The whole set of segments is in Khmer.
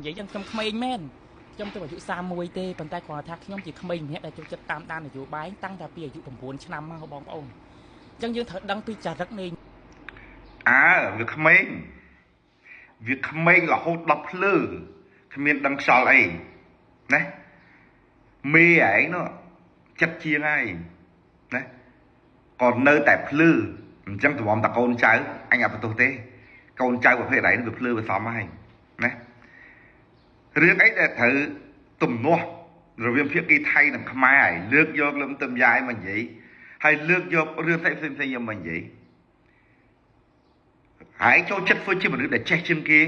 និយាយយ៉ាងខ្ញុំក្មេងមែនខ្ញុំទៅអាយុ31ទេប៉ុន្តែគ្រាន់តែថាខ្ញុំជាក្មេងម្នាក់ដែលចូលចិត្តតាមដាននយោបាយតាំងតែពីអាយុ9ឆ្នាំមកបងប្អូនអញ្ចឹងយើងត្រូវដឹងពីចរិតនៃ អើវាក្មេងវាក្មេងរហូតដល់ភ្លឺគ្មានដឹងខ្យល់អីណាមេឯងនោះចិត្តជាងហើយណាក៏នៅតែភ្លឺអញ្ចឹងទ្រាំតកូនចៅអញអត់បន្ទោសទេកូនចៅប្រភេទឯងវាភ្លឺវាសមហើយណារឿងអីដែលត្រូវទំនាស់រវាងភាគីថៃនិងខ្មែរហើយលើកយកលឹមទឹមយ៉ាយមកនិយាយហើយលើកយករឿងផ្សេងផ្សេងផ្សេងយកមកនិយាយហើយចូលចិត្តធ្វើជាមនុស្សដែលចេះជាងគេ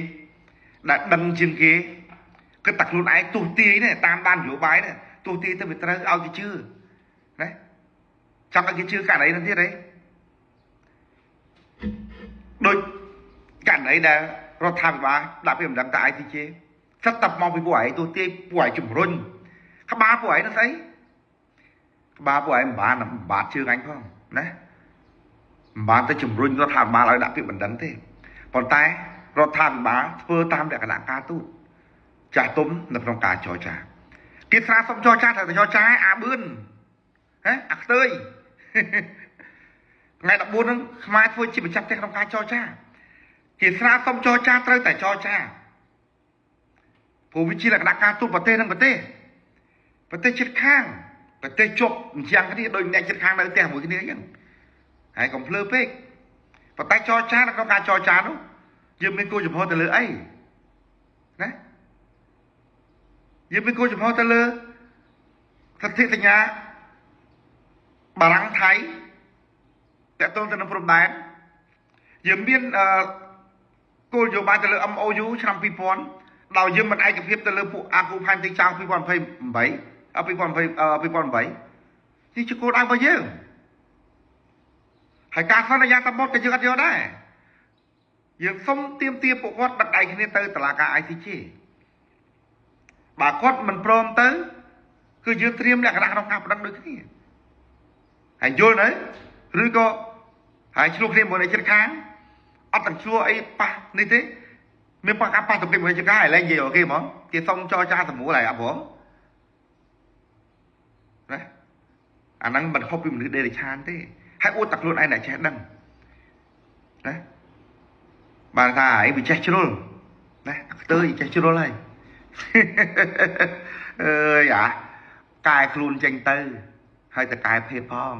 ដែលដឹងជាងគេគិតតែខ្លួនឯងទោះទាយនេះតាមដាននយោបាយនេះទោះទាយទៅវាត្រូវឲ្យគេជឿណាចង់ឲ្យគេជឿករណីហ្នឹងទៀតហីដូចករណីដែលរដ្ឋាភិបាលដាក់ពីមិនដឹងតែ ICJ សិតតែមកពីពួកឯងទោះទាយពួកឯងជំរុញក្បាលពួកឯងហ្នឹងស្អីក្បាលពួកឯងមិនបានបាតជើងអញផងណាមិនបានទៅជំរុញរដ្ឋាភិបាលឲ្យដាក់ពាក្យបណ្ដឹងទេប៉ុន្តែរដ្ឋាភិបាលធ្វើតាមលក្ខណៈការទូតចាស់ទុំនៅក្នុងការចរចាគេស្នើសុំចរចាត្រូវតែចរចាអាបឿនហ៎អាខ្ទើយថ្ងៃ14ហ្នឹងខ្មែរធ្វើជាម្ចាស់ផ្ទះក្នុងការចរចាគេស្នើសុំចរចាត្រូវតែចរចាព្រោះវាជាលក្ខណៈការទូតប្រទេសនិងប្រទេសប្រទេសជិតខាងប្រទេសជប់អញ្ចឹងគ្នាដូចអ្នកជិតខាងនៅផ្ទះមួយគ្នាអញ្ចឹងហើយកុំភ្លើពេកប៉ុន្តែចរចានៅក្នុងការចរចានោះយើងមានគោលជំហរទៅលើអីណាយើងមានគោលជំហរទៅលើសន្ធិសញ្ញាបារាំងថៃតាក់ទងទៅនឹងព្រំដែនយើងមានគោលនយោបាយទៅលើ MOU ឆ្នាំ2000ដោយយើងមិនឯកភាពទៅលើពួកអាគូផែនទីចោល2028 2020 2008នេះជាគោលដៅរបស់យើងហើយការសន្យាតបត់ក៏យើងអត់យកដែរយើងសុំទៀមទាពួកគាត់ដឹកដៃគ្នាទៅតុលាការ ICJ បើគាត់មិនព្រមទៅគឺយើងត្រៀមលក្ខណៈក្នុងការប្តឹងដូចគ្នាហើយយល់នៅឬក៏ហើយឆ្លោះគ្នាមួយនៅជិតខាងអត់ទាំងឆ្លោះអីប៉ះនេះទេមានប៉ះការប៉ះទង្គិចមួយជិតខាងហើយឡើងនិយាយអូខេហ្មងគេសុំចរចាសម្រួលហើយអត់ព្រមណាអាហ្នឹងមិនខុសពីមនុស្សដេរឆានទេហើយអួតតែខ្លួនឯងដែលចេះដឹងណាបានថាឯងវាចេះជ្រុលណាខ្ទើយចេះជ្រុលហើយអើយអាកែខ្លួនចេញទៅហើយតកែភេទផង។